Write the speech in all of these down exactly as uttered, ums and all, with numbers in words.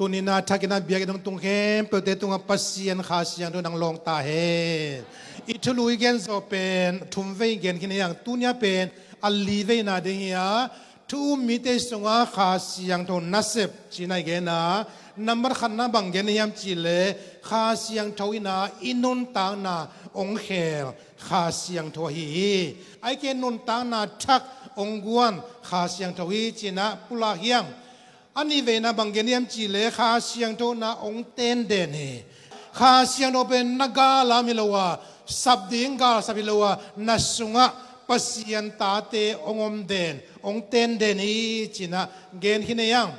Tuni-in a thakin a biakinn hong tung khempeuhte tungah Pasian Kha Siangtho in hong lawng ta hen. I thulu i gen zawh pen thum vei gen khin hi hang, tuni-a pen a li veina ding hi a, thu um mite sungah Kha Siangtho nasep ci-in a i gen a, nambat khatna bang gen hiam cih leh Kha Siangtho in a i nuntakna hong khel Kha Siangtho ahi hi. Ahih kei leh nuntakna thak hong guan Kha Siangtho hi ci-in a pulak hi hang. A nih veina bang gen hiam cih leh Kha Siangtho in a hong ten den hi. Kha Siangtho pen na gal a om hi lo a, sap ding galsap hi lo a, na sungah Pasian tate hong om den, hong ten den hi ci-in a gen khin hi hang.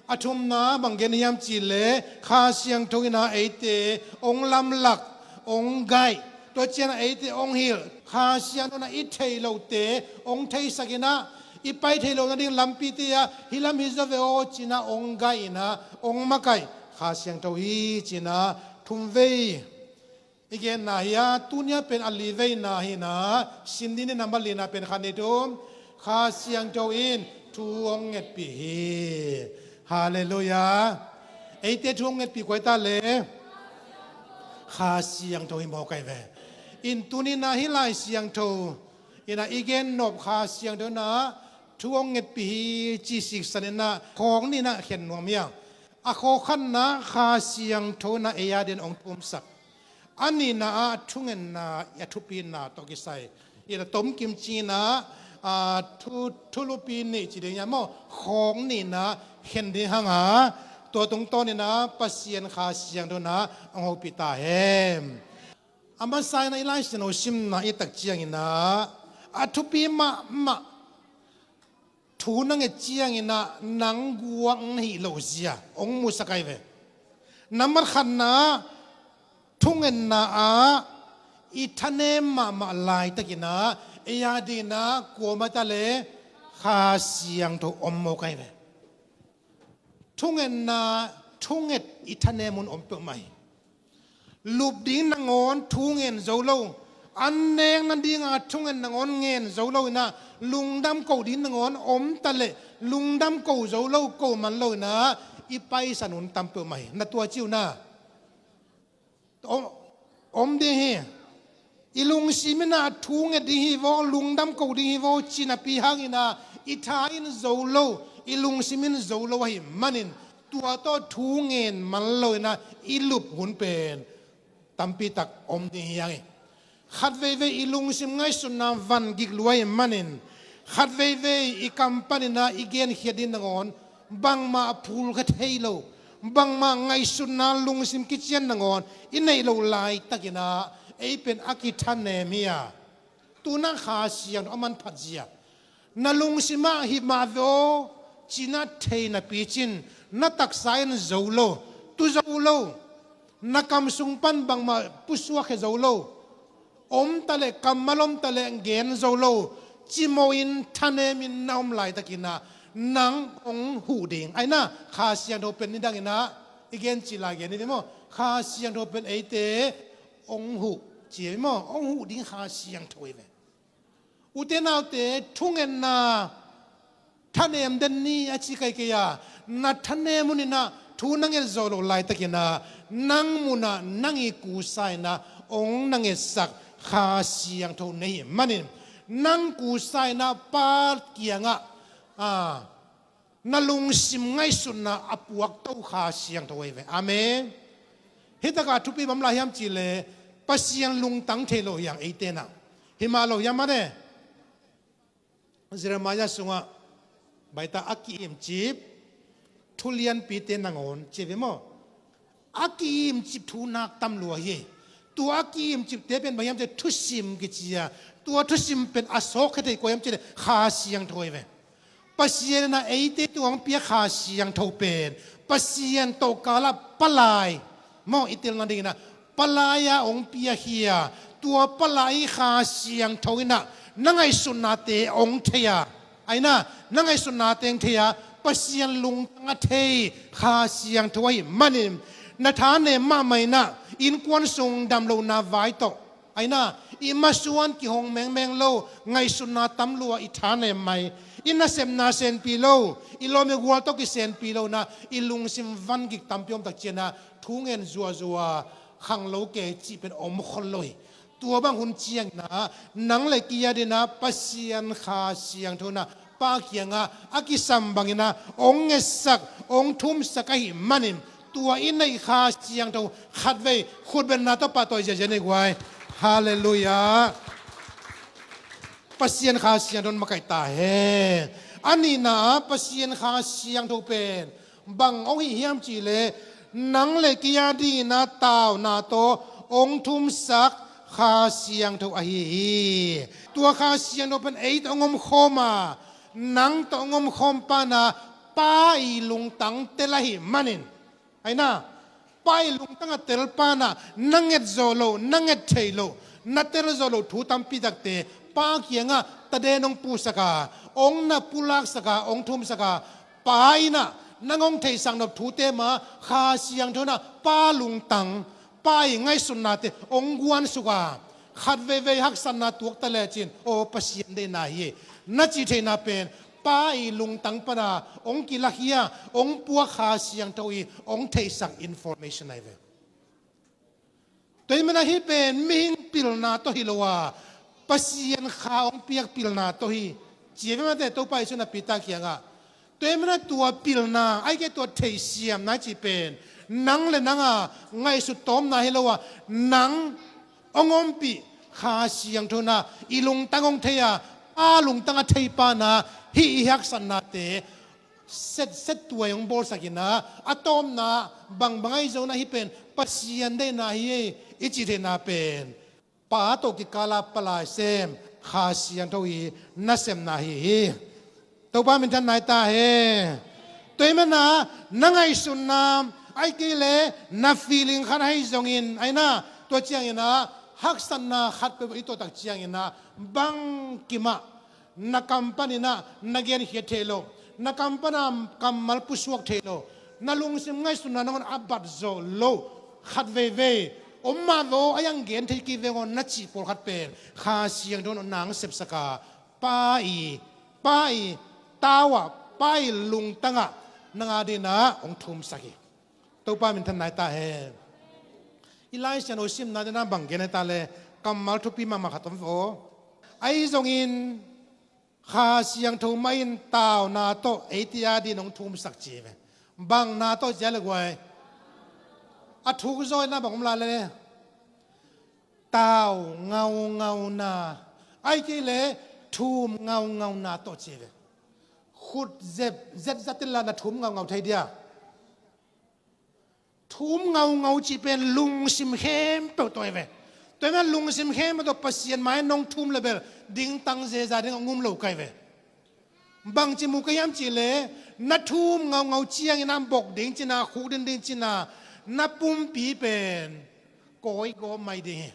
A thumna bang gen hiam cih leh Kha Siangtho in a eite hong lamlak, hong gaih, tua ciangin a eite hong hilh. Kha Siangtho in a i theih lohte hong theisak in a, i pai theih loh nading lampite ah hih lam hi zaw ve aw ci-in a hong gaih in a, hong makaih Kha Siangtho hi ci-in a thum vei i genna hi a, tuni-a pen a li veina hi in a, sin ding ni, nambat lina pen khat nih thum, Kha Siangtho in thu hong ngetpih hi. Halleluiah. Eite thu hong ngetpih kua hi ta leh Kha Siangtho hi mawk ahi ve. In tuni-in a hih Lai Siangtho in a i gen nop Kha Siangtho in a thu hong ngetpih hi cih siksan in a khawk nih in a khen nuam hi hang. A khawk khatna Kha Siangtho in a ei a dingin hong thumsak. A nihna ah thungetna i a thupina tawh kisai in a tomkim ci-in a, a, thu, thulupi nih ci ding hi a maw, khawk nih in a khen ding hang a, tua tungtawn in a Pasian Kha Siangtho in a hong hopih ta hen. A masa in a i Lai Siangtho simna i et tak ciangin a, a thupi mahmah thu na nget ciangin a nang guak na hih loh zia hong musak ahi ve. Nambat khatna, thungetna ah i thanem mahmah laitakin a, ei a dingin a kua om a ta leh Kha Siangtho om mawk ahi ve. Thungetna, thunget i thanem un om peuhmah hi. Lup ding nangawn thu ngen zo lo, an nek nadinga thunget nangawn ngen zo lo in a, lungdam ko ding nangawn om ta leh lungdam ko zo lo, ko man lo in a, i paisan hun tam peuhmah hi. Na tua ci uh na. Om, om ding hi. I lungsim in a thu nget ding hi vaw, lungdam ko ding hi vaw ci napi hangin a, i tha in zo lo, i lungsim in zo lo ahih manin, tua tawh thu ngen man lo in a, i lup hun pen tampi tak om ding hi hang hi. Khat veivei i lungsim ngaihsutna van gik lua ahih manin, khat veivei i kam panin a i genkhiat ding nangawn bangmah a phulkha thei lo, bangmah ngaihsutna lungsim kician nangawn i neih loh laitakin a, ei pen a kithanem hi a, tu-in a Kha Siangtho a manphat zia, na lungsim ah hih mah ve aw ci-in a thei napi cin, na taksa in zo lo, tu zo lo, na kam sung pan bangmah pusuakkhia zo lo, om ta leh, kammal om ta leh gen zo lo, cimawh in thanem in na om laitakin a, nang hong huh ding. Ahi na, Kha Siangtho pen nidangin a i gen cil a gen ni ve maw, Kha Siangtho pen eite hong huh ci hi maw, hong huh ding Kha Siangtho hi ve. Ute naute, thungetna thanem den ni a ci kei kei a, na thanem un in a, thu na nget zawh loh laitakin a, nang mun ah nang i kusa in a hong na ngetsak Kha Siangtho na hih manin, nang kusa in a Pa kiangah, a, na lungsim ngaihsutna a puakto Kha Siangtho ahi ve. Amen. Hih takah thupi bang om lai hiam cih leh Pasian lungtang thei lo hi hang eite in a. Hi mah lo hiam a ne? Jeremiah sungah, baita a ki-imcip thu lianpite nangawn ci ve maw? A ki-imcip thu nak tam lua hi. Tua a ki-imcipte pen bang hiam cih leh thusim kici a. Tua thusim pen a sawkkhia thei kua hiam cih leh Kha Siangtho hi ve. Pasian in a eite tungah hong pia Kha Siangtho pen Pasian tohkal ah palai maw, i tel nadingin a, palai-a hong piakhia, tua palai Kha Siangtho in a na ngaihsutnate hong thei a, ahi na, na ngaihsutnate hong thei a, Pasian lungtang a thei Kha Siangtho ahih manin, na thanem mahmah in a, innkuan sung damlohna vai tawh, ahi na, i masuan kihong mengmeng lo, ngaihsutna tam lua i thanem mai, I nasepna senpi lo, i lawm i gual tawh kisenpi lo na, i lungsim van gik tampi om tak ciangin ah thu ngen zuahzuah, khanglo kei cih pen om khol lo hi. Tua bang hun ciangin ah nang le kei adingin ah Pasian Kha Siangtho in ah Pa kiangah a kisam bangin ah hong ngetsak, hong thumsak ahih manin, tua i neih Kha Siangtho khatvei khutbetna tawh pahtawi ziahziah ni guai. Halleluiah. Pasian Kha Siangtho in makaih ta hen. A nihna ah Pasian Kha Siangtho pen bang hong hi hiam cih leh, nang le kei adingin ah tauna tawh hong thumsak Kha Siangtho ahi hi. Tua Kha Siangtho pen ei tawh hong omkhawm a, nang tawh hong omkhawm pan ah Pa i lungtang tel ahih manin, ahi na, Pa i lungtang a tel pan ah na nget zawh loh, na nget theih loh, na tel zawh loh thu tampi takte Pa kiangah taden hong pusak a, hong na pulaksak a, hong thumsak a, Pa in ah nang hong theihsak nop thute mah Kha Siangtho in ah Pa lungtang, Pa i ngaihsutnate hong guansuk a, khatveivei haksatna tuak ta lecin, aw, Pasian deihna hi, na cih theihna pen Pa i lungtang pan ah hong kilakhia, hong puak Kha Siangtho i hong theihsak information ahi ve. Tua ahih manin ah hih pen mihing pilna tawh hi lo a, Pasian Kha hong piak pilna tawh hi, ci ve mate, Topa Jesu napi ta kiangah. Tua ahih manin ah tua pilna, ahih kei leh tua theihsiamna i cih pen nang le nang a ngaihsut tawmna hi lo a, nang hong ompih Kha Siangtho in ah i lungtang hong thei a, Pa lungtang a thei pan ah hih i haksatnate setset tuai hong bawlsak in ah, a tawpna bangbang ahi zongin ah hih pen Pasian deihna hi, i cih theihna pen Pa tawh kikal a palai sem Kha Siangtho i nasepna hi hi. Topa minthan nai ta hen. Tua ahih manin ah na ngaihsutna, ahih kei leh na feeling khat ahi zongin, ahi na, tua ciangin ah haksatna khat peuh i tuah tak ciangin ah bangkim ah na kam panin ah na genkhia thei lo, na kam pan ah kammal pusuak thei lo, na lungsim ngaihsutna nangawn a bat zawh lo khatveivei om mah ve aw, a hiang gen thei kei veng aw na cih pawlkhat pen Kha Siangtho in ah nang sepsak a, Pa i, Pa i tau ah, Pa i lungtang ah nang adingin ah hong thumsak hi. Topa minthan nai ta hen. I Lai Siangtho simna dingin ah bang gen ahi ta leh, kammal thupi mahmah khat om ve aw. Ahi zongin Kha Siangtho mah in tauna tawh eite adingin hong thumsak ci ve. Bang na tawh ci a leh guai, a thuk zaw in ah bang om lai leh, tau ngaungauna, ahih kei leh thum ngaungauna tawh ci ve. Khut zep, zet zat in la na thum ngaungau thei dia? Thum ngaungau cih pen lungsim khempeuh tawh hi ve. Tua ahih manin lungsim khempeuh tawh Pasian mai ah nong thum leh bel dingtang zeza ding a ngum lo ka hi ve. Bangci mu ka hiam cih leh, na thum ngaungau ciangin ah bok ding ci-in ah, khuk din ding ci-in ah, na pumpi pen kawi gawp mai ding hi.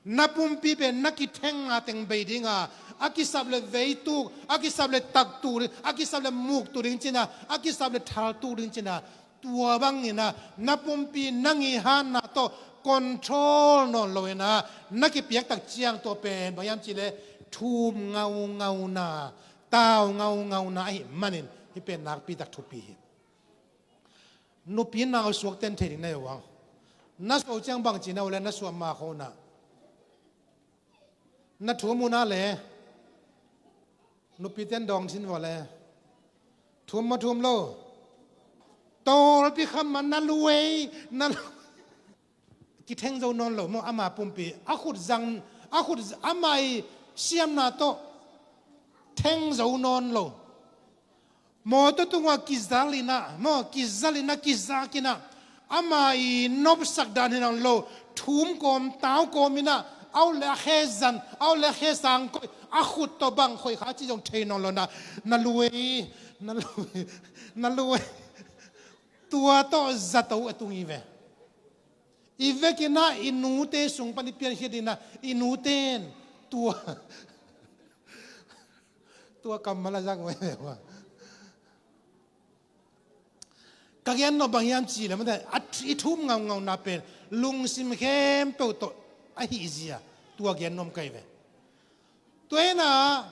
Na pumpi pen na kitheng a teng bei ding a, a kisap leh vei tuk, a kisap leh tak tuk ding, a kisap leh muk tuk ding ci-in ah, a kisap leh thal tuk ding ci-in ah, tua bangin ah na pumpi nang i hatna tawh control nawn lo in ah na kipiak tak ciang, tua pen bang hiam cih leh thum ngaungauna, tau ngaungauna ahih manin hih pen nakpi tak thupi hi. Nupi nau suakte'n thei ding na hi uh a. Na suah uh ciang bangci na uh leh na suah ma khawh uh na. Na thum uh na leh, nupite'n dawng sin vua leh, thum maw thum lo? Tawlpi khat mah na luei, na lu-, kitheng zo nawn lo maw ama pumpi. A khut zang, a khut z-, ama i siamna tawh theng zo nawn lo. Mawtaw tungah kizal in ah, maw, kizal in ah, kizak in ah, ama i nopsak dan hi nawn lo, thum kawm, tau kawm in ah, a ut leh a khe zan, a ut leh a khe sang koih, a khut tawh bang khoih kha cih zong thei nawn lo in ah, na luei, na luei, na luei. Tua tawh zato a tung hi ve. I vekin ah i nute sung pan i piankhiat in ah, i nute'n tua, tua kammal a zak mai ve ua. Ka gen nop bang hiam cih leh, mate, a th-, i thum ngaungauna pen lungsim khempeuh tawh ahih zia, tua gen nuam ka hi ve. Tua hi in ah,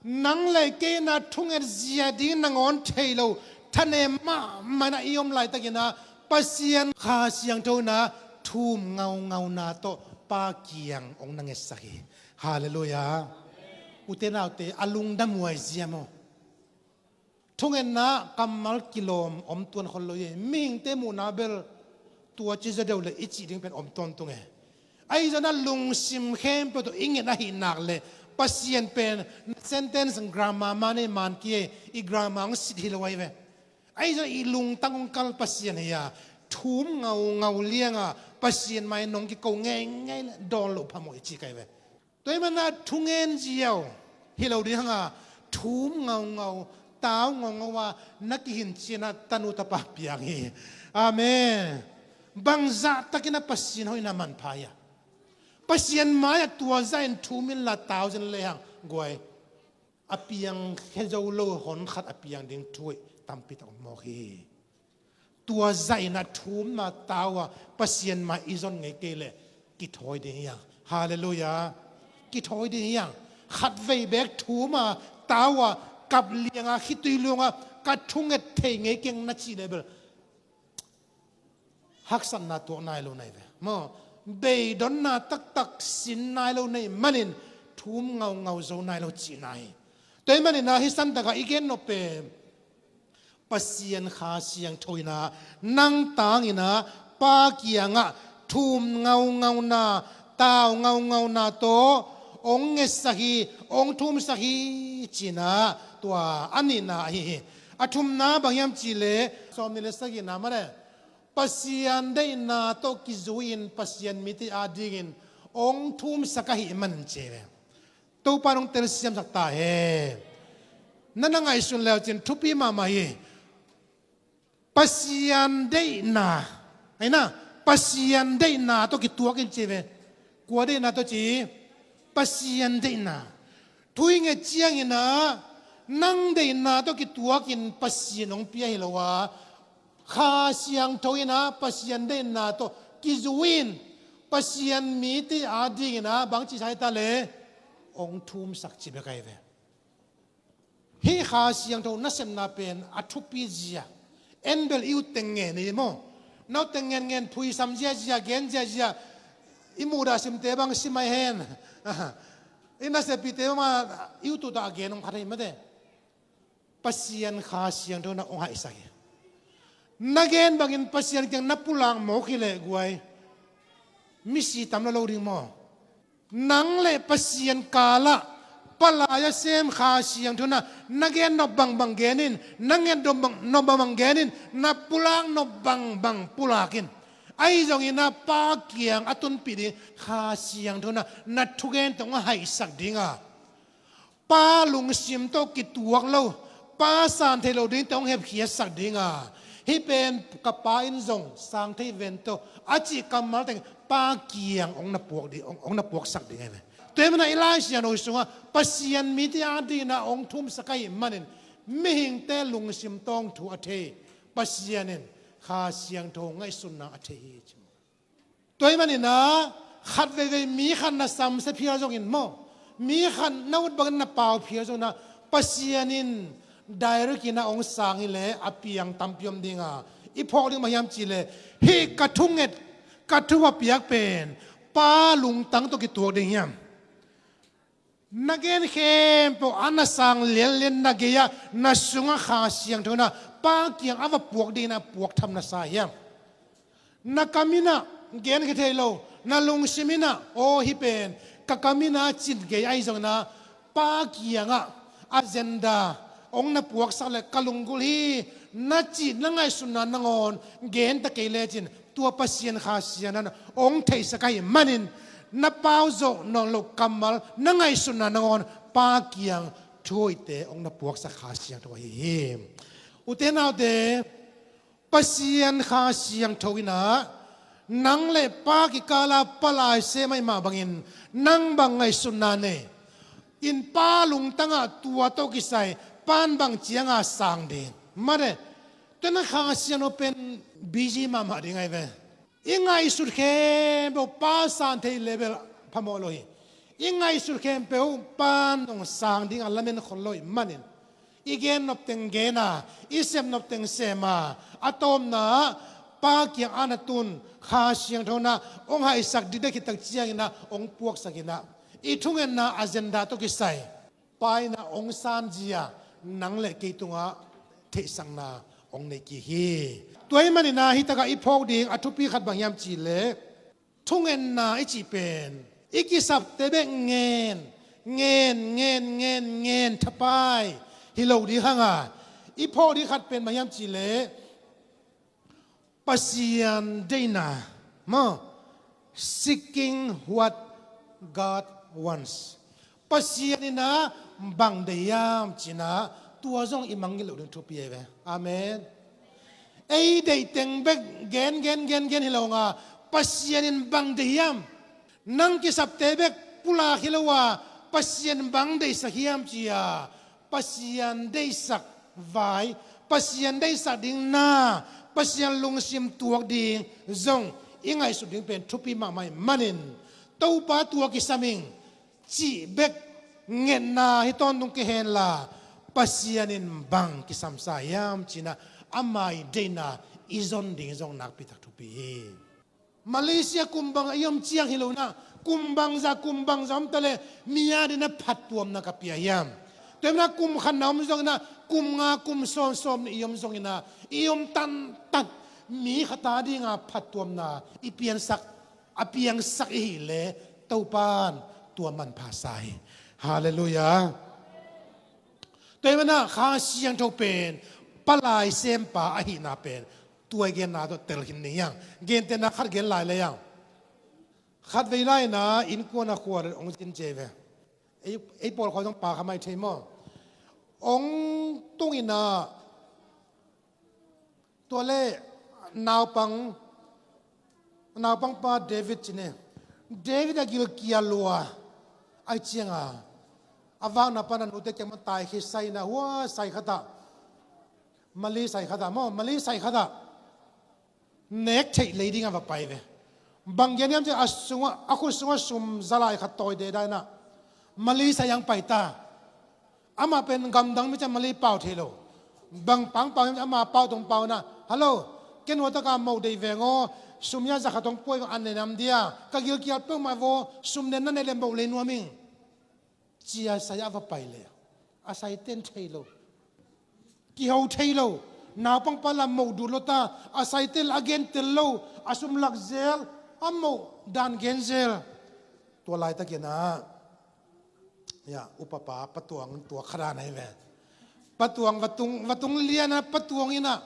Nang le kei in ah thunget zia ding nangawn thei lo thanem mahmah in ah i om laitakin ah Pasian Kha Siangtho in ah thum ngaungauna tawh Pa kiang hong na ngetsak hi. Halleluiah. Ute naute, a lungdam huai zia maw? Thungetna kammal kilawm om tuan khol lo hi. Mihingte muhna bel tua ci zaw deuh le i cih ding pen om tawntung e. Ahi zongin ah lungsim khempeuh tawh i nget ahih nak le Pasian pen sentence grammar man ei man kei, i grammar hong sit hi lo ahi ve. Ahi zongin i lungtang hong kal Pasian hi a, thum ngaungau lianga Pasian mai nong kiko ngeingei le dawn loh phamawh i ci kai ve. Tua ahih manin ah thungen ziau hi lo ding hang a, thum ngaungau, tau ngaungau a na kihin ciangin ah tanu tapa piang hi. Amen. Bangzah takin ah Pasian hoihna manpha hi a, Pasian mai-ah tua zahin thum inla tau zen lehang guai, a piang khia zo lo hon khat a piang ding thu hoih tampi tak om mawk hi. Tua zahin ah thumna tau a Pasian mai i zon ngei kei leh kithawi ding hi hang. Halleluiah. Kithawi ding hi hang. Khatvei beek thum a tau a kap lianga khitui luanga ka thunget thei ngei keng na cih leh bel haksatna tuak nai lo na hi ve maw? Beidonna taktak sin nai lo na hih manin thum ngaungau zo nai lo cihna hi. Tua ahih manin ah hih santak ah i gen nop pen Pasian Kha Siangtho in ah nang tangin ah Pa kiangah thum ngaungauna, tau ngaungauna tawh hong ngetsak hi, hong thumsak hi ci-in ah tua a nihna ahi hi. A thumna bang hiam cih leh sawmnih le sagihna mah leh Pasian deihna tawh kizui-in Pasian mite adingin hong thumsak ahih manin ci hi ve. Topa in hong telsiamsak ta hen. Na na ngaihsun le uh cin thupi mahmah hi. Pasian deihna, ahi na, Pasian deihna tawh kituak in ci hi ve. Kua deihna tawh ci? Pasian deihna. Thu i nget ciangin ah nang deihna tawh kituakin Pasian hong pia hi lo a, Kha Siangtho in ah Pasian deihna tawh kizui-in Pasian mite adingin ah bang cihsa hi ta leh hong thumsak cih bek ahi ve. Hih Kha Siangtho nasepna pen a thupi zia. En bel i utteng ngen hi maw? Na utteng ngenngen phuisam ziazia, gen ziazia, i muhdah simte bang sim mai hen. I naseppihte bang mah i utut ah a gen om khat hi mate. Pasian Kha Siangtho in ah hong haihsak hi. Na gen bangin Pasian kiang na pulak mawk hi leh guai, misi tam lo lo ding maw? Nang le Pasian kalah palai a sem Kha Siangtho in ah na gen nop bangbang gen in, na nget nop bang, nop bangbang gen in, na pulak nop bangbang pulak in. Ahi zongin ah Pa kiang a tunpih ding Kha Siangtho in ah na thugen tawh hong haihsak ding a, Pa lungsim tawh kituak lo, Pa san thei lo ding tawh hong hepkhiatsak ding a, hih pen ka Pa inn zong sang thei ven tawh a cih kammal teng Pa kiang hong na puak ding, hong, hong na puaksak ding ahi ve. Tua ahih manin ah i Lai Siangtho sungah Pasian mite adingin ah hong thumsak ahih manin mihingte lungsim tawng thu a thei Pasian in Kha Siangtho ngaihsutna a thei hi ci. Tua ahih manin ah khat veivei mi khat na samsia phial zongin maw, mi khat na ut bangin na pau phial zongin ah Pasian in direct in ah hong sang hi leh a piang tampi om ding a, i phawk ding bang hiam cih leh hih ka thunget, ka thupha piak pen Pa lungtang tawh kituak ding hiam? Na gen khempeuh a na sang lianlian na gei-ah na sungah Kha Siangtho in ah Pa kiang a va puak dingin a puak tham na sa hiam? Na kam in ah genkhia thei lo, na lungsim in ah aw hih pen ka kam in ah cin kei ahi zongin ah Pa kiangah agenda hong na puaksak leh ka lunggulh hi na cih na ngaihsutna nangawn genta kei lecin tua Pasian Kha Siangtho in ah hong theihsak ahih manin na pau zawh nawn loh kammal na ngaihsutna nangawn Pa kiang thu hoihte hong na puaksak Kha Siangtho ahi hi. Ute naute, Pasian Kha Siangtho in ah nang le Pa kikala palai sem ahih mah bangin nang bang ngaihsutna nei in Pa lungtangah tua tawh kisai Pa in bang cianga sang ding? Mate, tua in ah Kha Siangtho pen busy mahmah ding ahi ve. I ngaihsut khempeuh Pa san thei level phamawh lo hi. I ngaihsut khempeuh Pa nong sang dingah lamen khol lo ih manin, i gen nop teng gen a, i sem nop teng sem a, a tawpna Pa kiang a na tun Kha Siangtho in ah hong haisak dikdek khit tak ciangin ah hong puaksak in ah, i thungetna agenda tawh kisai Pa in ah hong sanzia nang le kei tungah theihsakna hong nei kik hi. Tua ih manin ah hih takah i phawk ding a thupi khat bang hiam cih leh, thungetna i cih pen i kisapte bek ngen, ngen, ngen, ngen, ngen thapai hi lo ding hang a, i phawk ding khat pen bang hiam cih leh Pasian deihna maw, seeking what God wants. Pasian in ah bang deih hiam ci-in ah tua zong i mangngilh loh ding thupi ahi ve. Amen. Ei deih teng bek gen, gen, gen, gen hi lo hang a, Pasian in bang deih hiam? Nang kisapte bek pulak hi lo a, Pasian bang deihsak hiam ci-a, Pasian deihsak vai, Pasian deihsak ding na, Pasian lungsim tuak ding zong i ngaihsut ding pen thupi mahmah ih manin, Topa tua kisam ing cih bek ngetna hi tawntung kei henla, Pasian in bang kisamsa hiam ci-in ah ama ih deihna i zon ding zong nakpi tak thupi hi. Malaysia kum bang i om ciang hi lo in ah, kum bangzah, kum bangzah om ta leh mi adingin ah phattuamna ka pia hiam? Tua hi manin ah kum khat na om zongin ah, kum nga, kum sawm, sawmnih i om zongin ah, i om tantan mi khat adinga phattuamna i piansak, a piangsak i hih leh Topa in tua manpha sa hi. Halleluiah. Tua hi manin ah Kha Siangtho pen palai sempa ahihna pen tua i genna tawh tel khin ni hiang. Gentehna khat gen lai le hiang. Khatvei lai-in ah innkuan a khua hong zin ciai ve. Ei, ei pawl khua zong pa kha mai thei maw? Hong tung in ah, tua leh naupang, naupangpa David ci ni. David a gilkial lua. Ahih ciangin a vakna pan a nute kiang pan taikhia sai in ah, hua sai khat ah, Malay sai khat ah maw, Malay sai khat ah nek theih lei dingah va pai ve. Bang gen hiam cih leh a sungah, a khut sungah sum zalai khat tawi deda in ah Malay sai ah hong pai ta. Amah pen gamdang mi ciang Malay pau thei lo. Bang pau hong pau hiam cih leh ama pau tawh hong pau in ah, "Hello, ken hua tak a moh deih veng aw, sum hi-a za khat hong pua hi veng, an ne nam dia, ka gilkial peuhmah vo, sum nen na neih leh moh lei nuam ing," ci-a sai ah va pai leh, a saite in thei lo. Kiho thei lo. Naupangpa lah moh dut lo ta, a saite lah a gen tel lo, a sum lak zel, a moh dan gen zel. Tua laitakin ah, ya, upapa Pa Tuang tua kha dan ahi ve. Pa Tuang va tung, va tung lian ah Pa Tuang in ah,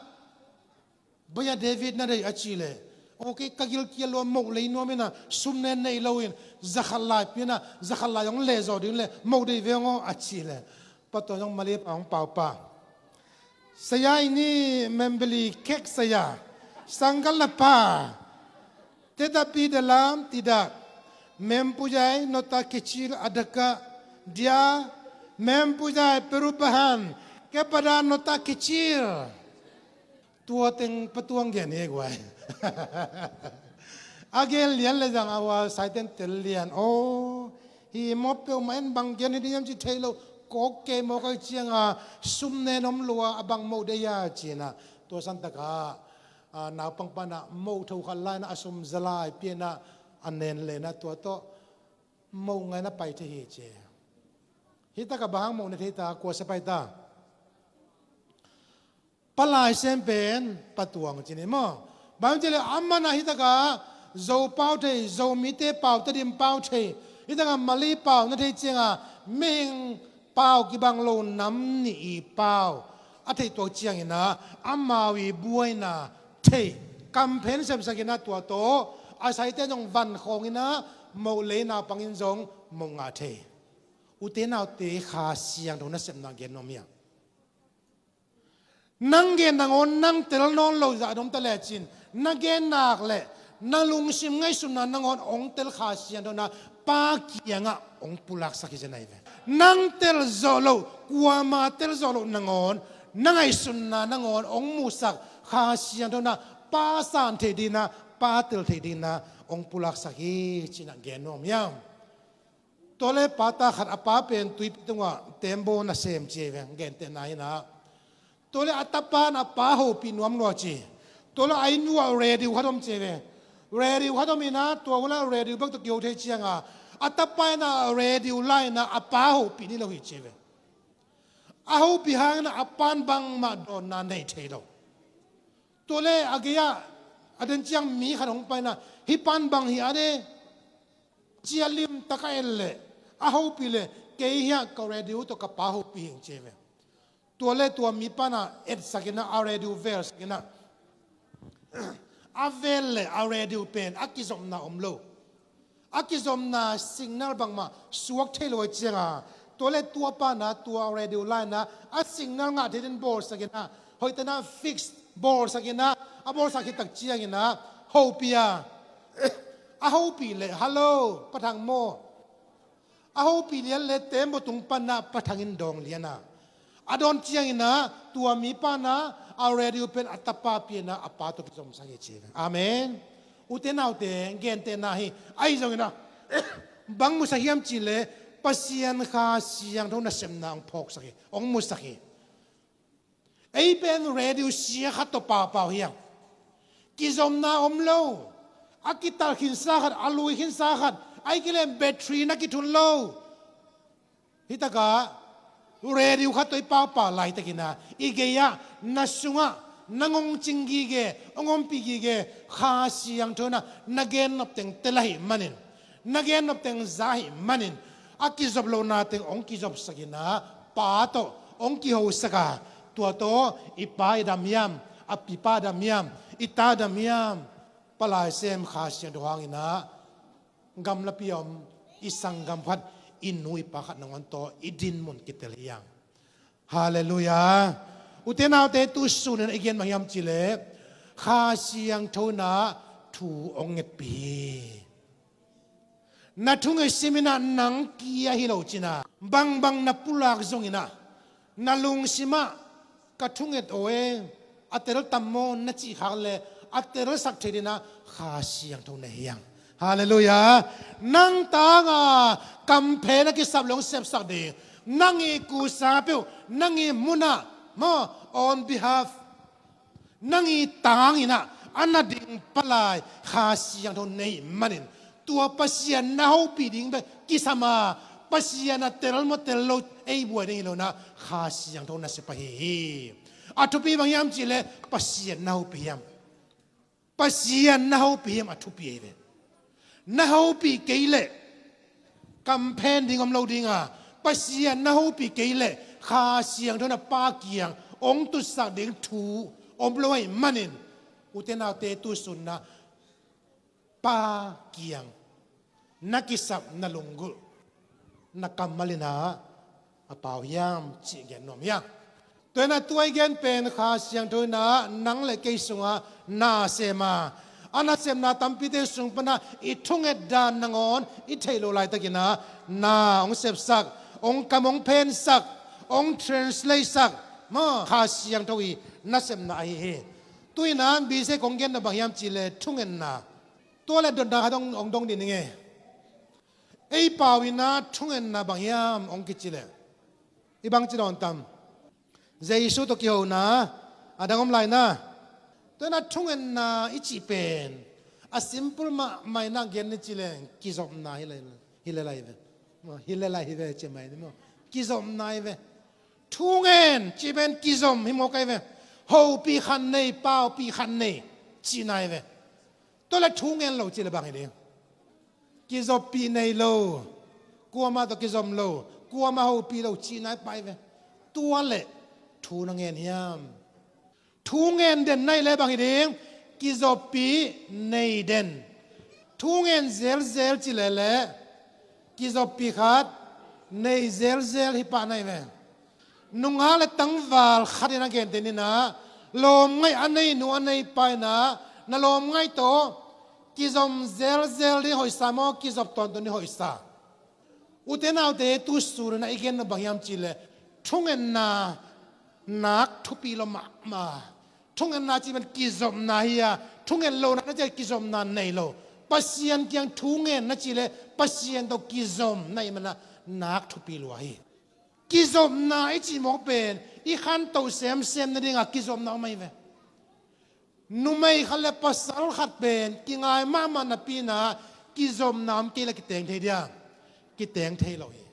"Bang hia David na deih?" a cih leh, "Aw, kei ka gilkial lua, moh lei nuam in ah, sum nen nei lo in, za khat lai pia in ah, za khat lai hong lehzawh ding leh, moh deih veng aw," a cih leh, Pa Tuang zong Malay pau hong pau pah. "Saya ini membeli kek saya. Sangkal napa? Tetapi dalam tidak, mempunyai nota kecil, adakah dia mempunyai perubahan kepada nota kecil?" Tua teng Pa Tuang gen hi guai. A gen lian leh zang a, hua saite in tel lian. Aw, hih mawk peuhmah in bang gen hi ding hiam cih thei lo. Kawk kei mawk ahih ciangin ah, sum nen om lo a, a bang moh deih hia ci-in ah. Tua san tak ah, a, naupangpa in ah moh tho khat la in ah, a sum zalai pia in ah, a nen leh in ah, tua tawh moh ngai in ah pai thei hi ci. Hih tak ah bang hang moh ne thei ta, kua sia pai ta? Palai sem pen Pa Tuang ci ni maw? Bang hang cih leh amah in ah hih tak ah Zo pau thei, Zomite pau, Tedim pau thei, hih tak ah Malay pau na theih ciangin ah, mihing pau kibang lo nam nih i pau a theih tuak ciangin ah, amau i buaina theih, kamphen sepsak in ah, tua tawh a saite zong van khawng in ah, moh lei naupang in zong moh ngah thei. Ute naute, Kha Siangtho nasepna gen nuam hiam? Nang gen nangawn nang tel nawn lo zah dong ta lecin, na gen nak leh na lungsim ngaihsutna nangawn hong tel Kha Siangtho in ah Pa kiangah hong pulaksak hi zen ahi ve. Nang tel zawh loh, kuama tel zawh loh nangawn, na ngaihsutna nangawn hong muhsak Kha Siangtho in ah Pa san theih dingin ah, Pa tel theih dingin ah hong pulaksak hi ci-in ah gen nuam hiam? Tua le pa ta khat, a pa pen tuipi tungah tembaw nasem ci ei ve, gentehna hi na. Tua le a tapa in a pa hopih nuam lua ci. Tua le a inn uah radio khat om ci ei ve. Radio khat om hi na, tua hun a radio bek tawh kiho thei cianga a tapa in a radio la hi na, a pa hopih ni lo hi ci ei ve. A hopih hangin a pan bangmah dawnna nei thei lo. Tua le a gei-ah a den ciang mi khat hong pai na, hih pan bang hi a de, ci a limtak a et leh, a hopih leh, kei hiah ka radio tawh ka pa hopih hi ing ci ei ve. Tua le tua mi pan a etsak in a, a radio velsak in a, a vel leh a radio pen a kizopna om lo. A kizopna signal bangmah suak thei lo ahih cianga, tua le tua pan a tua radio la hi na, a signal ngah thei dingin bawlsak in a, hoihtak in a fix bawlsak in a, a bawlsak khit tak ciangin a hopih a, a hopih leh, "Hello, Pa Thang maw?" A hopih lian leh tembaw tung pan a Pa Thang in dawng lian a, a dawn ciangin a tua mi pan a, a radio pen a tapa pia in a, a pa tawh kizomsak hi ci ei ve. Amen. Ute naute, gentehna hi. Ahi zongin a, bang musak hiam cih leh, Pasian Kha Siangtho nasepna hong phawksak hi, hong musak hi. Ei pen radio sia khat tawh paupau hi hang. Kizopna om lo. A kital khinsa khat, a lui khinsa khat, ahih kei leh battery na kithun lo. Hih takah radio khat tawh i paupau laitakin a, i gei-ah, na sungah, nang hong cing gige, hong ompih gige Kha Siangtho in a na gennop teng tel ahih manin, na gennop teng za ahih manin, a kizop lohna teng hong kizopsak in a, Pa tawh hong kihosak a, tua tawh i pa i dam hiam, a pi pa dam hiam, i ta dam hiam, palai sem Kha Siangtho hangin a, gamlapi a om i sanggam khat, i nu i pa khat nangawn tawh i dinmun kitel hi hang. Halleluiah. Ute naute, tu sun in a i gen bang hiam cih leh, Kha Siangtho in a thu hong ngetpih hi. Na thunget sim in a nang kia hi lo cin a, bangbang na pulak zongin a, na lungsim ah, "Ka thunget aw e, a tel tam maw?" na cih khak leh, a telsak thei dingin a Kha Siangtho na hi hang. Halleluiah. Nang tang a kamphen a kisap leh hong sepsak ding, nang i kusa peuh, nang i mun ah maw, on behalf, nang i tang in a, a na ding palai Kha Siangtho na hih manin, tua Pasian na hopih ding bek kisam a, Pasian a tel maw tel lo ei buai ding hi lo in a, Kha Siangtho nasep ahi hi. A thupi bang hiam cih leh, Pasian na hopih hiam? Pasian na hopih hiam a thupi ahi ve. Na hopih kei leh, kamphen ding om lo ding a, Pasian na hopih kei leh, Kha Siangtho in a Pa kiang hong tutsak ding thu om lo ahih manin, ute naute, tu sun in a Pa kiang na kisap, na lunggulh, na kammal in a, "A pau hiam?" cih gen nuam hi hang. Tua in a, tua i gen pen Kha Siangtho in a nang leh kei sungah na sem a, a nasepna tampite sung pan a i thunget dan nangawn i theih loh laitakin a, na hong sepsak, hong kam hong phensak, hong translate sak, maw, Kha Siangtho i nasepna ahi hi. Tu in a, bisiah kong gen nop bang hiam cih leh, thungetna. Tua leh dotna khat hong, hong dong ding ing e. Ei pau in a thungetna bang hiam hong kici leh, i bangci dawn tam? Jesu tawh kihona, a dang om lai na. Tua in a thungetna i cih pen, a simple mahmah in a gen ni ci leng, kizopna hi lai, hi lai lai ve. Hi lai lai hi ve, ci mai ni maw. Kizopna hi ve. Thungen cih pen kizom hi mawk ahi ve. Hopih khat nei, paupih khat nei cihna hi ve. Tua leh thungen lo cih leh bang hi ding? Kizoppih nei lo, kuamah tawh kizom lo, kuamah hopih lo cihna hi pah hi ve. Tua leh thu na ngen hiam? Thu ngen den na hih leh bang hi ding? Kizoppih nei den. Thu ngen zelzel ci leh leh, kizoppih khat nei zelzel hi pah na hi ve. Nungak leh tangval khat in a gentehna in a, lawmngaih a nei nu a nei pa in a, na lawmngaih tawh kizom zelzel ding hoihsa maw, kizop tawntung ding hoihsa? Ute naute, tu sun in a i gen nop bang hiam cih leh, thungetna nak thupi lo mahmah. Thungetna cih pen kizopna hi a, thunget lohna na cih kizopna nei lo. Pasian kiang thu ngen na cih leh Pasian tawh kizom na hih manin ah nak thupi lua hi. Kizopna i cih mawk pen i khantoh semsem nadingah kizopna om ahi ve. Numei khat le pasal khat pen kingai mahmah napi-in ah kizopna om kei leh kiteng thei dia? Kiteng thei lo hi.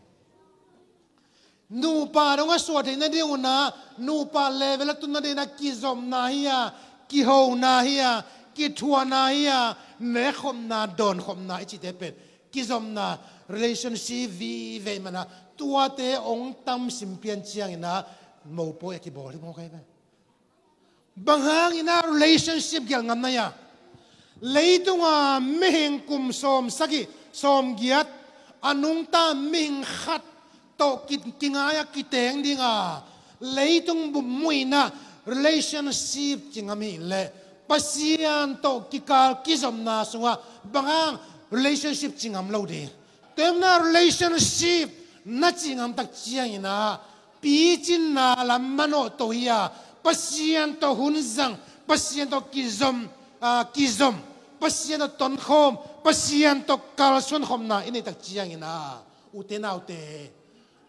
Nupa dong a suah theih nading un ah, nupa level a tun nading un ah kizopna hi a, kihona hi a, kithuahna hi a, nekkhopna, dawnkhopna i cihte pen kizopna, relationship vive ahih manin ah tuate hong tam sim pian ciangin ah mopawi a kibawl hi mawk ahi ve. Bang hangin ah relationship gelh ngam na hia? Leitunga mihing kum sawmsagih, sawmgiat, a nungta mihing khat tawh ki, kingai a kiteng dinga leitung bupmuh in ah relationship ci ngam hi leh, Pasian tawh kikal kizopna sungah bang hang relationship ci ngam lo ding? Tua ahih manin ah relationship na cih ngam tak ciangin ah picinna lam manawh to hi a, Pasian tawh hun zang, Pasian tawh kizom, ah, kizom, Pasian tawh tonkhawm, Pasian tawh kalsuankhopna i neih tak ciangin ah, ute naute,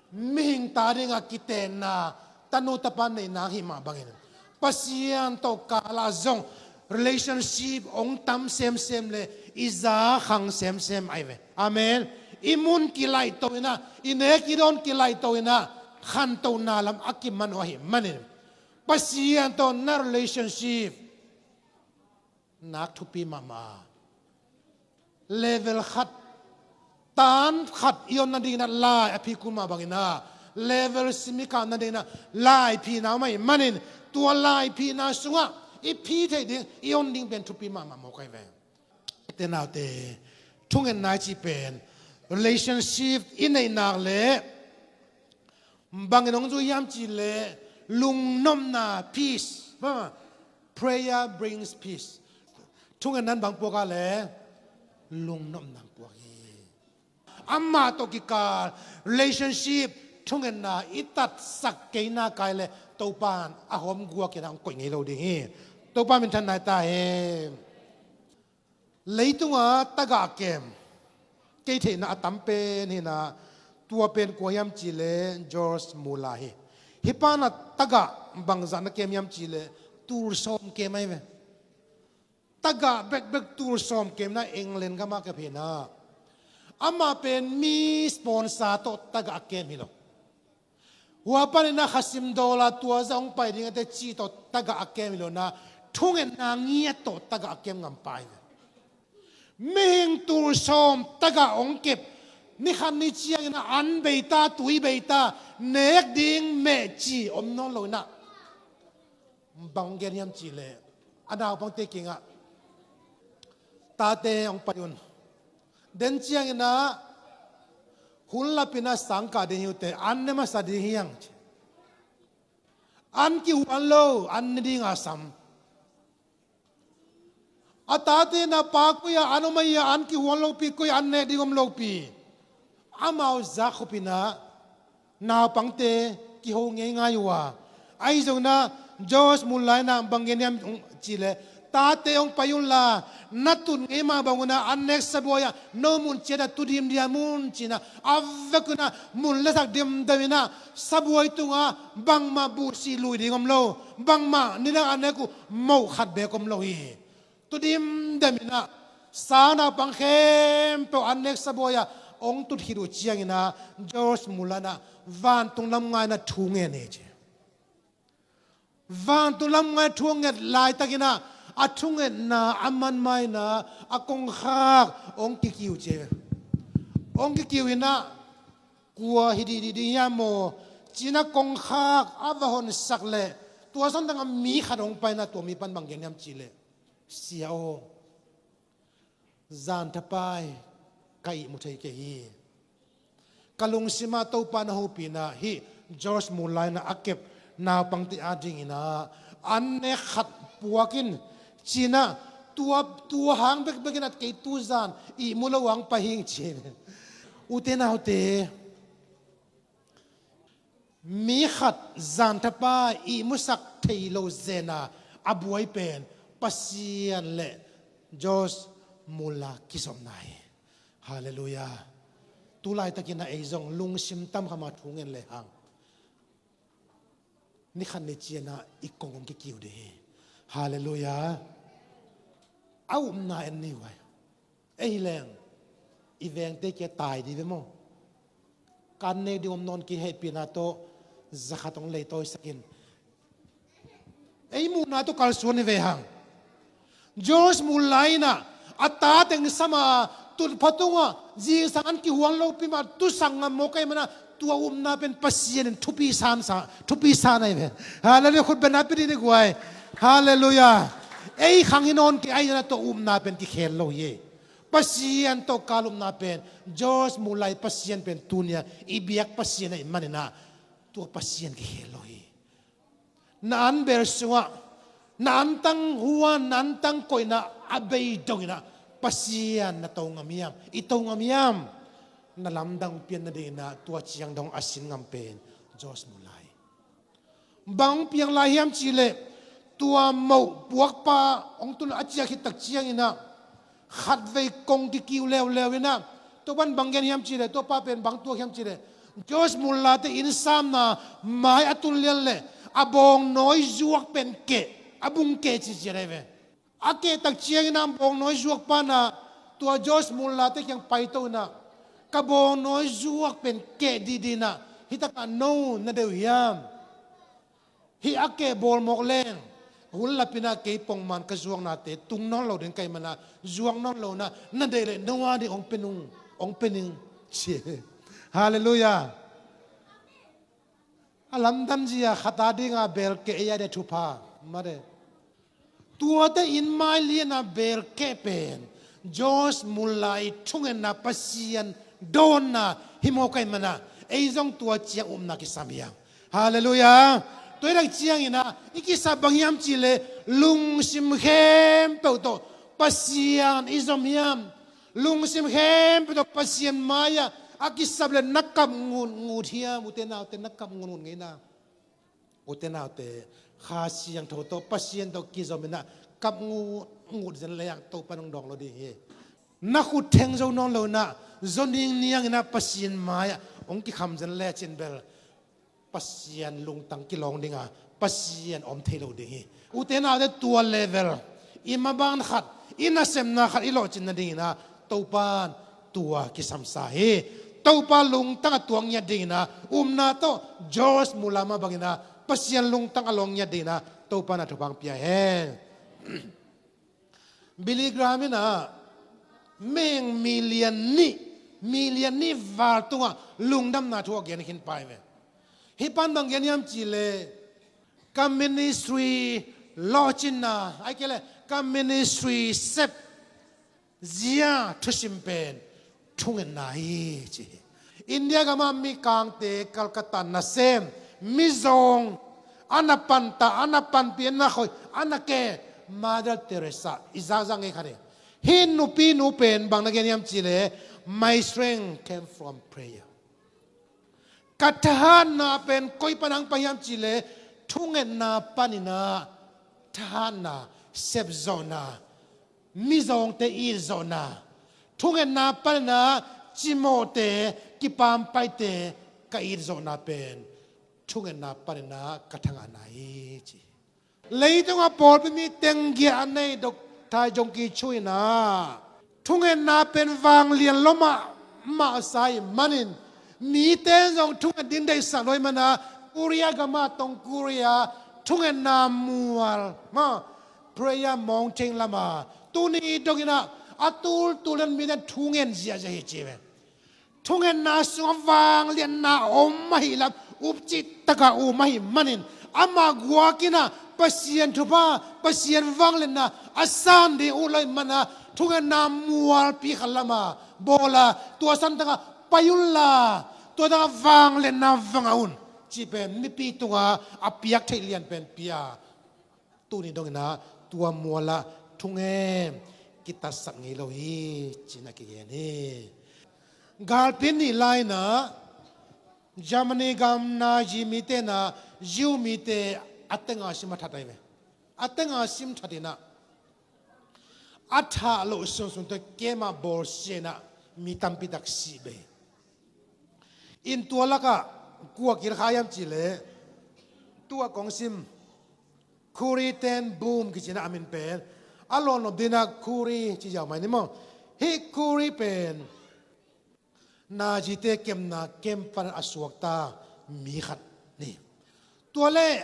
mihing ta dingah kitenna tanu tapa neihna hih mah bangin Pasian tawh kal ah zong relationship hong tam semsem leh i za khang semsem ahi ve. Amen. I mun kilaih to in ah, i nek i dawn kilaih to in ah, khantohna lam a kimanawh ahih manin Pasian tawh na relationship nak thupi mahmah. Level khat, tan khat i on nadingin ah lai a phi kul mah bangin ah, level sim i kah nadingin ah laiphina om ahih manin, tua laiphina sungah i phi theih ding, i on ding pen thupi mahmah mawk ahi ve. Ute naute, thungetna i cih pen relationship i neih nak leh bangin hong zui hiam cih leh lungnopna, peace. Prayer brings peace. Thungetna in bang puak a leh lungnopna puak hi. Amah tawh kikal relationship, thungetna i tatsak kei nak leh Topa in a hawm guak in ah hong koih ngei lo ding hi. Topa minthanna hi ta hen. Leitunga tagah kem, kei theihna a tam pen hi in ah, tua pen kua hiam cih leh George Muller hi. Hih pa in ah tagah bangzah na kem hiam cih leh tul sawm kem ahi ve. Tagah bekbek tul sawm kem in ah England gam ah kem hi in ah, amah pen mi sponsor tawh tagah a kem hi lo. Hua panin ah khasim dawl a tua zah hong pai ding a teci tawh tagah a kem hi lo in ah, thungetna ngiat tawh tagah a kem ngam pa hi ve. Mihing tul sawm tagah hong kep, ni khat ni ciangin ah an bei ta, tui bei ta, nek ding meh ci om nawn lo in ah, bang gen hiam cih leh a naupangte kiangah, tate hong pai un. Den ciangin ah hun lapin ah sangkah ding hi uh teh, an ne masa ding hi hang ci. An kihuan lo, an ne ding a sam. A tate in ah pa koi ah an om ahi a, an kihuan lopi, koi ah an nek ding om lopi. Amau zak khop in ah naupangte kiho ngeingai uh a. Ahi zongin ah George Muller in ah bang gen hiam cih leh, tate hong pai un la, na tut ngei mah bang un ah an nek sabuai ah no mun ciat ah tu dimdiam un ci in ah, a vekun ah mun lasak dimdem in ah, sabuai tungah bangmah buhsih lui ding om lo, bangmah nidang an nek uh moh khat beek om lo hi. Tu dimdem in ah, sang naupang khempeuh an nek sabuai ah hong tut khit uh ciangin ah, George Muller in ah vantung lam ngai in ah thu ngen hi ci. Vantung lam ngai thu nget laitakin ah, a thungetna a man ma in ah, a kongkhak hong kikiu ci. Hong kikiu in ah, kua hi dih dih ding hiam maw ci in ah kongkhak a va honsak leh, tua santang ah mi khat hong pai in ah, tua mi pan bang gen hiam cih leh, Sia aw, zan thapai ka ihmu thei kei hi. Ka lungsim ah Topa na hopih in ah, hih George Muller in ah a kep naupangte adingin ah an nek khat puak in ci in ah, tua, tua hang bekbek in ah kei tu zan ihmu lo hong pai hing ci. Ute naute, mi khat zan thapai ihmusak thei lo zen a, a buai pen Pasian le George Mula kizopna hi. Halleluiah. Tulaitakin ah ei zong lungsim tam khama thu ngen lehang, ni khat ni cianah i kong hong kikiu ding hi. Halleluiah. A upna en ni uh ai. Ei leng i vengte kia tai dih ve maw? Kan nek ding om nawn kei, hehpihna tawh zakhat hong leitawisakin. Ei muhna tawh kalsuan hi ve hang. George Muller in ah a ta teng sama, tutpha tungah zingsang an kihuan lopi mah, tusang ngam mawk ahih manah tua upna pen Pasian in thupi san sa, thupi san ahi ve. Halleluiah. Khut beng a pia dih ni guai. Halleluiah. Ei khang hi nawn kei, ahi zongin ah tua upna pen kikhel lo hi. Pasian tawh kal upna pen, George Muller i Pasian pen tuni-a i biak Pasian ahih manin ah tua Pasian kikhel lo hi. Na an bel sungah na antang huan, na antang koihna a bei dongin ah Pasian na to ngam hiam? I to ngam hiam? Na lamdang pian nadingin ah tua ciang dong a sin ngam pen George Muller hi. Bang piang lai hiam cihleh, tua moh puakpa hong tun a ciah khit tak ciangin ah khatvei kong kikiu leuleu in ah, Topa'n bang gen hiam cihleh, Topa pen bang tuak hiam cihleh, George Muller te innsamna mai a tun lian leh a bawngnawi zuak pen keh, a bung keh cician ahi ve. A keh tak ciangin ah a bawngnawi zuak pa'n ah tua George Muller te kiang paito in ah, ka bawngnawi zuak pen keh dihdih in ah, hih takah no na deih uh hiam? Hih a keh bawl mawk leng, hun lapin ah kei pongman ka zuaknate tung nawn lo ding ka hih manah, zuak nawn lo in ah, na deih leh no a ding hong pia ning, hong pia ning, ci. Halleluiah. A lamdang zia khat a dinga bel keh ei a ding thupha mah de. Tuate in mai liana bel keh pen George Muller i thungetna, Pasian dawnna hi mawk ahih manah ei zong tua ciang upna kisam hiam? Halleluiah. Tua hi tak ciangin ah i kisap bang hiam cihleh, lungsim khempeuh tawh Pasian i zom hiam? Lungsim khempeuh tawh Pasian mai-ah a kisap leh na kap ngutngut hiam? Ute naute, na kap ngutngut ngei na. Ute naute, Kha Siangtho tawh, Pasian tawh kizom in ah kap ngutngut zen leh ah Topa'n hong dawng lo ding hi. Na khut theng zo nawn lo in ah, zaw ningniang in ah Pasian mai-ah hong kikham zen leh cin bel Pasian lungtang kilawng ding a, Pasian om thei lo ding hi. Ute naute, tua level, i maban khat, i nasepna khat i lawhcin nadingin ah Topa'n tua kisamsa hi. Topa lungtang a tuak ngiat dingin ah, upna tawh George Muller mah bangin ah Pasian lungtang a lawng ngiat dingin ah Topa'n ah thupha hong pia hen. Billy Graham in ah mihing million nih, million nih val tungah lungdamna thu a gen khin pa hi ve. Hih pa'n bang gen hiam cihleh, ka ministry lawhcinna, ahih kei leh ka ministry sep zia thusim pen thungetna hi, ci hi. India gamah Mikangte Calcutta nasem, mizawng, a na panta, a na panpih, a na khoih, a na ke, Mother Teresa i zakzak ngei khat hi. Hih nupinu pen bang na gen hiam cihleh, "My strength came from prayer." Ka thahatna pen koi pan hong pai hiam cihleh, thungetna panin ah thahatna, sepzawhna, mizawngte itzawhna, thungetna panin ah cimawhte, kipampaite ka itzawhna pen thungetna panin ah ka thangahna hi, ci. Leitungah pawlpi mi teng giah a nei Doctor Yonggi Cho in ah, thungetna pen vanglian lua mahmah sa ahih manin, mite zong thunget ding deihsak lo ahih manah, Korea gamah tong Korea thungetna mual, ma, prayer mountain lamah tuni dongin ah a tultul in mite thungen ziahziah hi, ci ve. Thungetna sungah vangliatna om ahih lam, upcih taka um ahih manin, amah guakin ah Pasian thupha, Pasian vangliatna a san ding uh lo ahih manah, thungetna mualpi khat lamah bawl a, tua san tangah pai unla, tua tangah vangliatna vang a un, cih pen mipi tungah a piak theih lian pen pia. Tuni dongin ah tua mualah thungen kitatsak ngei lo hi, ci-in a kigen hi. Galpi nih lai-in ah Germany gam Nazi mite in ah Jew mite a tenga sim a that ahi ve. A tenga sim that in ah A thah loh sunsun tawh camp ah bawlsia in ah mi tampi tak si bei. In tua lakah kua kilkha hiam cih leh, tua kong sim Corrie ten Boom kici in ah a min pen, a lawnop ding in ah Corrie ci ziau mai ni maw. Hih Corrie pen Nazite kepna camp pan a suakta mi khat ni. Tua leh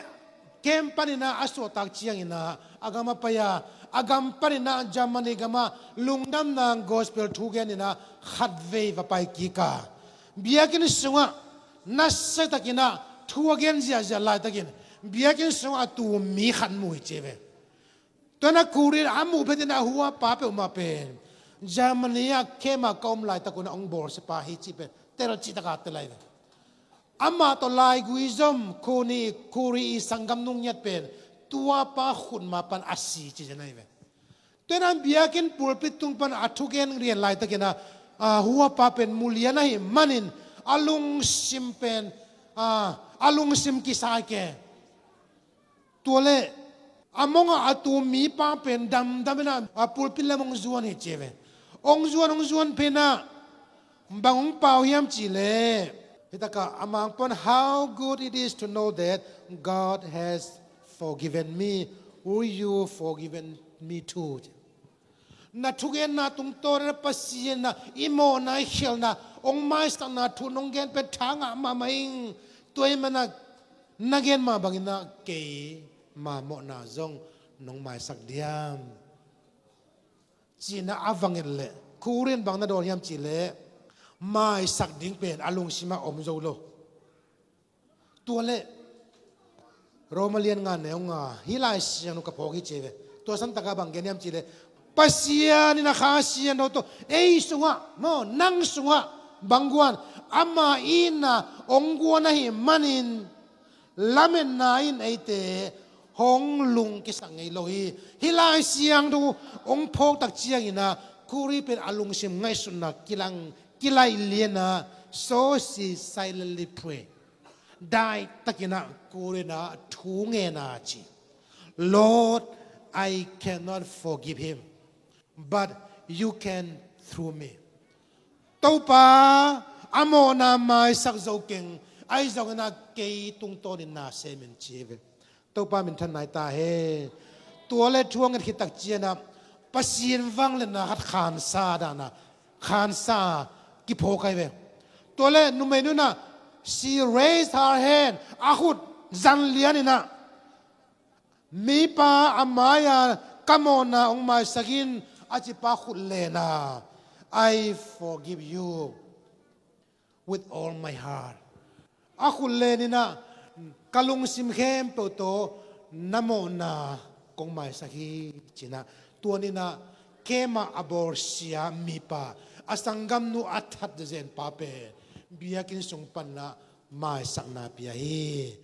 camp panin ah a suahtak ciangin ah a gam ah pai a, a gam panin ah Germany gam ah lungdamna gospel thu gen in ah khatvei va pai kik a, biakinn sungah nasiatakin ah thu a gen ziahziah laitakin biakinn sungah a tum mi khat mu hi ci ve. Tua in ah Corrie in a muh phet in ah a huapa peuhmah pen Germany ah camp ah ka om laitak un ah hong bawlsia pa hi cih pen telcih takin tel lai ve. Amah tawh laigui zom Corrie, Corrie i sanggamnu ngiat pen tua pa khut mah pan a si ci zen ahi ve. Tua in ah biakinn pulpit tung pan a thugen rian laitakin ah, a huapa pen mulian ahih manin a lungsim pen, a, a lungsim kisai ke. Tua leh a mong ah a tum mipa pen damdam in ah a pulpit lam hong zuan hi ci ve. Hong zuan, hong zuan phet in ah bang hong pau hiam cih leh, hih takah a mang pan, "How good it is to know that God has forgiven me. Will you forgiven me too?" Na thugenna tungtawn in ah Pasian in ah i mawhna i khialhna hong maisakna thu nong gen pen tha ngah mahmah ing. Tua ahih manin ah na gen mah bangin ah keima mawhna zong nong maisak diam, ci in ah a va nget leh Corrie in bang na dawn hiam cih leh maisak ding pen a lungsim ah om zo lo. Tua leh Roma lian nga neu nga, hih Lai Siangtho ka phawk hi ci ve. Tua santak ah bang gen hiam cih leh, Pasian in ah Kha Siangtho tawh ei sungah maw, nang sungah bang guan, ama itna hong guan ahih manin lametna in eite hong lungkisak ngei lo hi. Hih Lai Siangtho hong phawk tak ciangin ah Corrie pen a lungsim ngaihsutna kilang, kilaih lian a, so she silently pray. Daihtakin ah Corrie in ah thu ngen a ci, "Lord, I cannot forgive him, but you can through me." Topa, a mawhna maisak zo keng, ahi zongin ah kei tungtawnin na sem in, ci hi ve. Topa minthan nai ta hen. Tua leh thu a nget khit tak ciangin ah Pasian vangliatna khat khansa dan a, khansa kiphawk ahi ve. Tua leh numeinu in ah, she raised her hand, a khut zan lian in ah, "Mipa, a mai-a ka mawhna hong maisak in," a ci pa khut len a, "I forgive you with all my heart." A khut len in ah, "Ka lungsim khempeuh tawh na mawhna kong maisak hi," ci in ah, tua ni in ah camp ah a bawlsia mipa, a sanggamnu a that zenzen pa pen biakinn sung pan ah maisakna pia hi.